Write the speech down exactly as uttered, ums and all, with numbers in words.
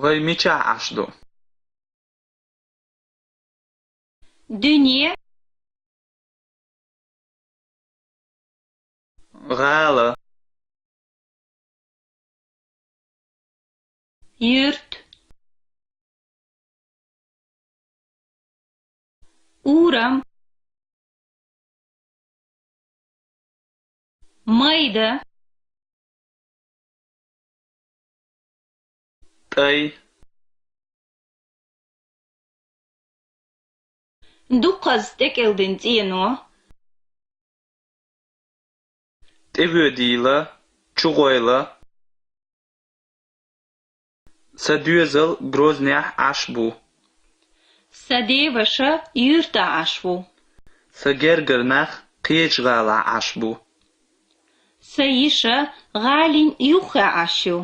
Вай мичахь Ӏаш ду? Дуьне. ГӀала. Юьрт. Урам. Майда. ТӀай. Дукхазза тӀекӀелдина цӀено. ТӀевоьдийла, чугӀойла. Сан доьзал Грознехь Ӏаш бу. Сан деваша юьртахь Ӏаш ву. Сан гергара нах кхечу гӀалахь Ӏаш бу. Сан йиша гӀалин юххехь Ӏаш ю.